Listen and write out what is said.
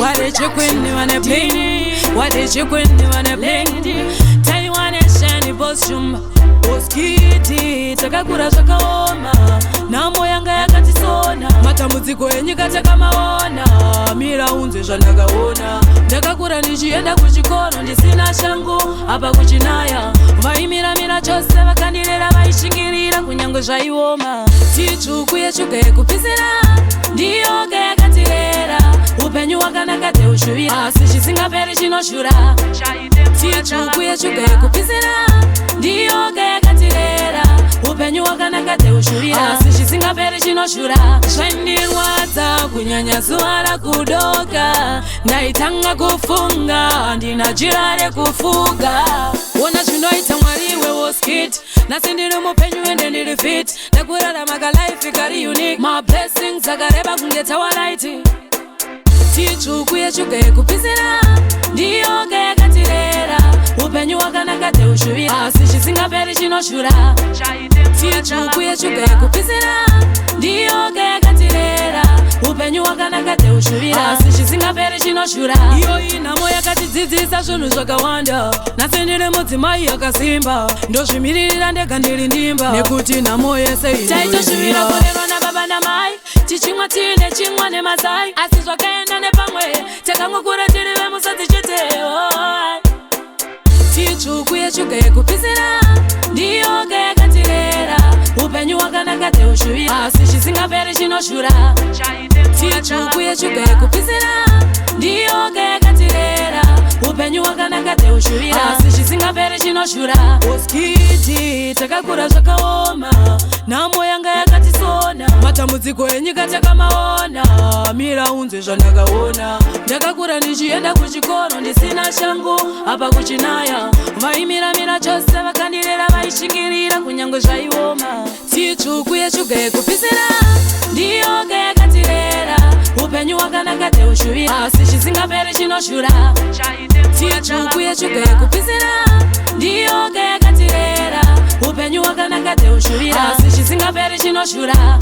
Wadechekwini vane bling, wadechekwini vane bling. Taiwane shani boss shumba Oskiti, takakura zvakaoma, nhamo yanga yakatisona, matambudziko enyika takamaona, mira unze zvandakaona. Ndakakura ndichienda kuchikoro ndisina shangu, apa kuchinaya. Vaimiramira chose vakandirera, vaishingirira kunyange zvaioma. Titsvuku yeshuga yekupisira ndiyoga yakatirera, upenyu hwakanaka teushuvira, asi chisingaperi chinoshura. Titsvuku yeshuga yekupisira ndiyoga yakatirera, upenyu hwakanaka teushuvira, asi chisingaperi chinoshura. Zvaindirwadza kunyanya zuva rakudoka, ndaitanga kufunga handina jira rekufuga. Ona zvinoita Mwari iwe woskit, nhasi ndiri mupenyu ende ndiri fit, ndakurarama kalife kari unique, mablessings akareba kunge tawaraiti. Titsvuku yeshuga yekupisira ndiyoga yakatirera, upenyu hwakanaka teushuvira, asi chisingaperi chinoshura. Titsvuku yeshuga yekupisira ndiyoga yakatirera, upenyu hwakanaka teushuvira, asi chisingaperi chinoshura. Iyo inhamo yakatidzidzisa zvinhu zvakawanda, nhasi ndiri mudzimai akasimba, ndozvimiririra ndega ndiri ndimba, nekuti nhamo yese taitoshuvira kurerwa nababa namai, tichimwa tiine chimwa nemazai, asi zvakaenda nepamwe, takangokura tiri vemusodzi chete, oh. Titsvuku yeshuga yekupisira ndiyoga yakatirera, upenyu hwakanaka teushuvira, asi chisingaperi chinoshura. Titsvuku yeshuga yekupisira ndiyoga yakatirera, upenyu hwakanaka teushuvira, asi chisingaperi chinoshura. Oskiti, takakura zvakaoma, nhamo yanga yakatisona, matambudziko enyika takamaona, mira unze zvandakaona. Ndakakura ndichienda kuchikoro ndisina shangu, apa kuchinaya. Vaimiramira chose vakandirera, vaishingirira kunyange zvaioma. Titsvuku yeshuga yekupisira ndiyoga yakatirera, upenyu hwakanaka teushuvira, asi chisingaperi chinoshura. Titsvuku yeshuga yekupisira ndiyoga yakatirera, upenyu hwakanaka teushuvira, asi chisingaperi chinoshura.